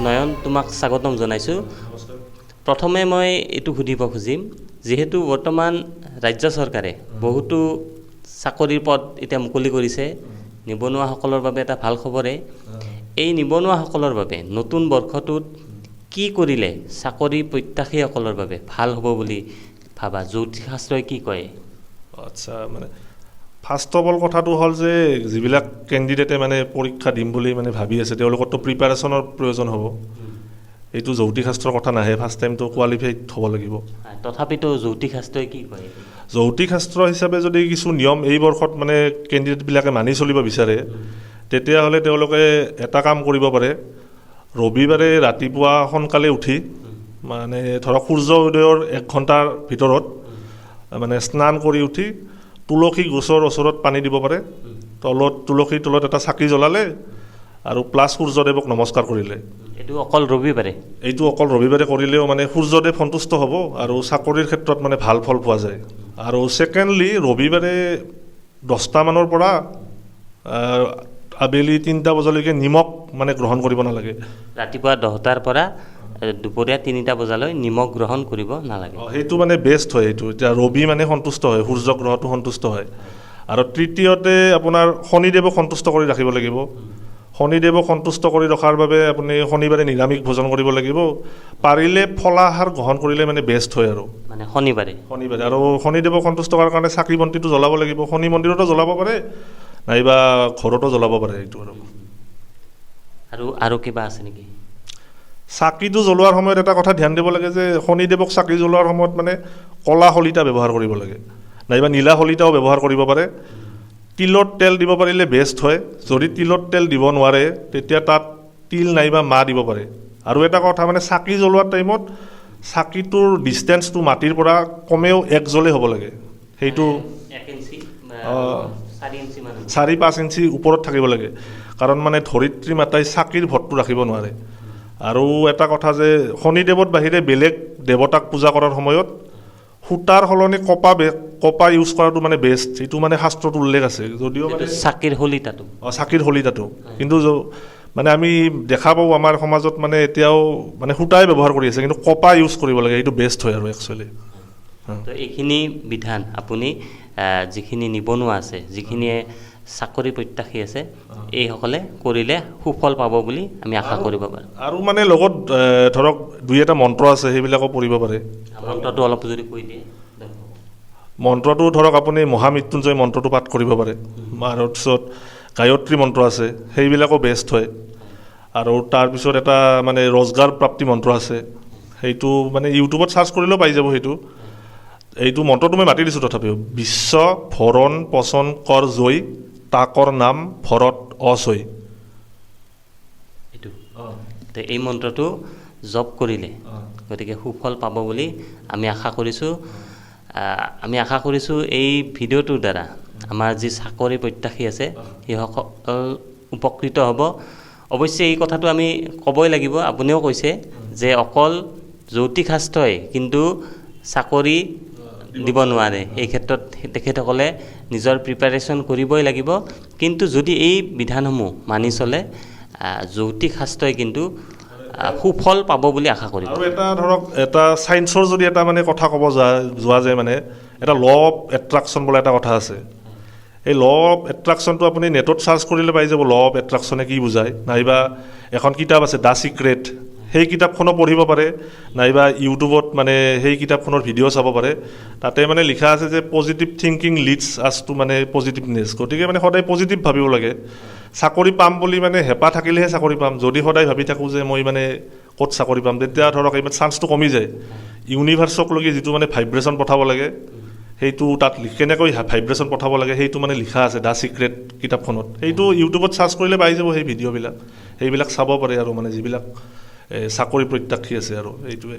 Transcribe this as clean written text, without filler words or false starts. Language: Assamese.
নয়ন, তোমাক স্বাগতম জনাইছোঁ। প্ৰথমে মই এইটো সুধিব খুজিম, যিহেতু বৰ্তমান ৰাজ্য চৰকাৰে বহুতো চাকৰিৰ পদ এতিয়া মুকলি কৰিছে, নিবনুৱাসকলৰ বাবে এটা ভাল খবৰে। এই নিবনুৱাসকলৰ বাবে নতুন বৰ্ষটোত কি কৰিলে চাকৰি প্ৰত্যাশীসকলৰ বাবে ভাল হ'ব বুলি ভাবা? জ্যোতিষশাস্ত্ৰই কি কয়? আচ্ছা, মানে ফাৰ্ষ্ট অফ অল কথাটো হ'ল যে যিবিলাক কেণ্ডিডেটে মানে পৰীক্ষা দিম বুলি মানে ভাবি আছে, তেওঁলোকৰতো প্ৰিপাৰেশ্যনৰ প্ৰয়োজন হ'ব। এইটো জ্যোতিষশাস্ত্ৰৰ কথা নাহে, ফাৰ্ষ্ট টাইমটো কোৱালিফাইড হ'ব লাগিব। তথাপিতো জ্যোতিষশাস্ত্ৰই কি কয়? জ্যোতিষশাস্ত্ৰ হিচাপে যদি কিছু নিয়ম এই বৰ্ষত মানে কেণ্ডিডেটবিলাকে মানি চলিব বিচাৰে, তেতিয়াহ'লে তেওঁলোকে এটা কাম কৰিব পাৰে। ৰবিবাৰে ৰাতিপুৱা সোনকালে উঠি, মানে ধৰক সূৰ্য উদয়ৰ এক ঘণ্টাৰ ভিতৰত মানে স্নান কৰি উঠি তুলসী গছৰ ওচৰত পানী দিব পাৰে। তলত, তুলসীৰ তলত এটা চাকি জ্বলালে আৰু প্লাছ সূৰ্যদেৱক নমস্কাৰ কৰিলে। এইটো অকল ৰবিবাৰে? এইটো অকল ৰবিবাৰে কৰিলেও মানে সূৰ্যদেৱ সন্তুষ্ট হ'ব আৰু চাকৰিৰ ক্ষেত্ৰত মানে ভাল ফল পোৱা যায়। আৰু ছেকেণ্ডলি, ৰবিবাৰে 10টামানৰ পৰা আবেলি 3টা বজালৈকে নিমখ মানে গ্ৰহণ কৰিব নালাগে। ৰাতিপুৱা 10টাৰ পৰা দুপৰীয়া 3টা বজালৈ নিমখ গ্ৰহণ কৰিব নালাগে। সেইটো মানে বেষ্ট হয় সেইটো। এতিয়া ৰবি মানে সন্তুষ্ট হয়, সূৰ্য গ্ৰহটো সন্তুষ্ট হয়। আৰু তৃতীয়তে, আপোনাৰ শনিদেৱক সন্তুষ্ট কৰি ৰাখিব লাগিব। শনিদেৱক সন্তুষ্ট কৰি ৰখাৰ বাবে আপুনি শনিবাৰে নিৰামিষ ভোজন কৰিব লাগিব। পাৰিলে ফলাহাৰ গ্ৰহণ কৰিলে মানে বেষ্ট হয় আৰু। মানে শনিবাৰে? শনিবাৰে। আৰু শনিদেৱক সন্তুষ্ট কৰাৰ কাৰণে চাকি বন্তিটো জ্বলাব লাগিব। শনি মন্দিৰতো জ্বলাব পাৰে নাইবা ঘৰতো জ্বলাব পাৰে এইটো আৰু। আৰু কিবা আছে নেকি? চাকিটো জ্বলোৱাৰ সময়ত এটা কথা ধ্যান দিব লাগে যে শনিদেৱক চাকি জ্বলোৱাৰ সময়ত মানে ক'লা শলিতা ব্যৱহাৰ কৰিব লাগে, নাইবা নীলা শলিতাও ব্যৱহাৰ কৰিব পাৰে। তিলৰ তেল দিব পাৰিলে বেষ্ট হয়। যদি তিলৰ তেল দিব নোৱাৰে, তেতিয়া তাত তিল নাইবা মাহ দিব পাৰে। আৰু এটা কথা, মানে চাকি জ্বলোৱাৰ টাইমত চাকিটোৰ ডিষ্টেঞ্চটো মাটিৰ পৰা কমেও এক জলে হ'ব লাগে। সেইটো 1 ইঞ্চি? 4 ইঞ্চি মান হ'ব। 4-5 ইঞ্চি ওপৰত থাকিব লাগে, কাৰণ মানে ধৰিত্ৰী মাতাই চাকিৰ ভৰটো ৰাখিব নোৱাৰে। আৰু এটা কথা যে শনিদেৱৰ বাহিৰে বেলেগ দেৱতাক পূজা কৰাৰ সময়ত সূতাৰ সলনি কপা ইউজ কৰাটো মানে বেষ্ট। এইটো মানে শাস্ত্ৰত উল্লেখ আছে যদিও মানে এইটো চাকিৰ শলিতাটো? অঁ, চাকিৰ শলিতাটো। কিন্তু মানে আমি দেখা পাওঁ, আমাৰ সমাজত মানে এতিয়াও মানে সূতাই ব্যৱহাৰ কৰি আছে, কিন্তু কপা ইউজ কৰিব লাগে, এইটো বেষ্ট হয় আৰু একচুৱেলি। তো এইখিনি বিধান আপুনি যিখিনি নিবনুৱা আছে, যিখিনিয়ে চাকৰি প্ৰত্যাশী আছে, এইসকলে কৰিলে সুফল পাব বুলি আমি আশা কৰিব পাৰোঁ। আৰু মানে লগত ধৰক দুই এটা মন্ত্ৰ আছে, সেইবিলাকো পঢ়িব পাৰে। মন্ত্ৰটো অলপ যদি কৈ দিয়ে। মন্ত্ৰটো ধৰক আপুনি মহামৃত্যুঞ্জয় মন্ত্ৰটো পাঠ কৰিব পাৰে। আৰু পিছত গায়ত্ৰী মন্ত্ৰ আছে, সেইবিলাকো বেষ্ট হয়। আৰু তাৰপিছত এটা মানে ৰজগাৰ প্ৰাপ্তি মন্ত্ৰ আছে, সেইটো মানে ইউটিউবত চাৰ্চ কৰিলেও পাই যাব সেইটো। এইটো মন্ত্ৰটো মই মাতি দিছোঁ তথাপিও। বিশ্ব ভৰণ পচন কৰ জয়, তাকৰ নাম ভৰত অচৈ। এইটো তো এই মন্ত্ৰটো জপ কৰিলে গতিকে সুফল পাব বুলি আমি আশা কৰিছোঁ। আমি আশা কৰিছোঁ, এই ভিডিঅ'টোৰ দ্বাৰা আমাৰ যি চাকৰি প্ৰত্যাশী আছে, সেইসকল উপকৃত হ'ব। অৱশ্যে এই কথাটো আমি ক'বই লাগিব, আপুনিও কৈছে যে অকল জ্যোতিষশাস্ত্ৰই কিন্তু চাকৰি দিব নোৱাৰে। এই ক্ষেত্ৰত তেখেতসকলে নিজৰ প্ৰিপাৰেশ্যন কৰিবই লাগিব। কিন্তু যদি এই বিধানসমূহ মানি চলে, জ্যোতিষশাস্ত্ৰই কিন্তু সুফল পাব বুলি আশা কৰিব। আৰু এটা ধৰক এটা ছায়েন্সৰ যদি এটা মানে কথা ক'ব যোৱা যায়, মানে এটা ল অফ এট্ৰাকশ্যন বোলা এটা কথা আছে। এই ল অফ এট্ৰাকশ্যনটো আপুনি নেটত চাৰ্চ কৰিলে পাই যাব, ল অফ এট্ৰাকশ্যনে কি বুজায়। নাইবা এখন কিতাপ আছে the secret, সেই কিতাপখনো পঢ়িব পাৰে, নাইবা ইউটিউবত মানে সেই কিতাপখনৰ ভিডিঅ' চাব পাৰে। তাতে মানে লিখা আছে যে positive thinking leads us to মানে পজিটিভনেছ। গতিকে মানে সদায় পজিটিভ ভাবিব লাগে। চাকৰি পাম বুলি মানে হেঁপাহ থাকিলেহে চাকৰি পাম। যদি সদায় ভাবি থাকোঁ যে মই মানে ক'ত চাকৰি পাম, তেতিয়া ধৰক ইমান চান্সটো কমি যায়। ইউনিভাৰ্চক লগি যিটো মানে ভাইব্ৰেশ্যন পঠাব লাগে, সেইটো তাত কেনেকৈ ভাইব্ৰেশ্যন পঠাব লাগে, সেইটো মানে লিখা আছে the secret কিতাপখনত। সেইটো ইউটিউবত চাৰ্চ কৰিলে পাই যাব সেই ভিডিঅ'বিলাক। সেইবিলাক চাব পাৰে আৰু মানে যিবিলাক চাকৰি প্ৰত্যাশী আছে আৰু এইটোৱে।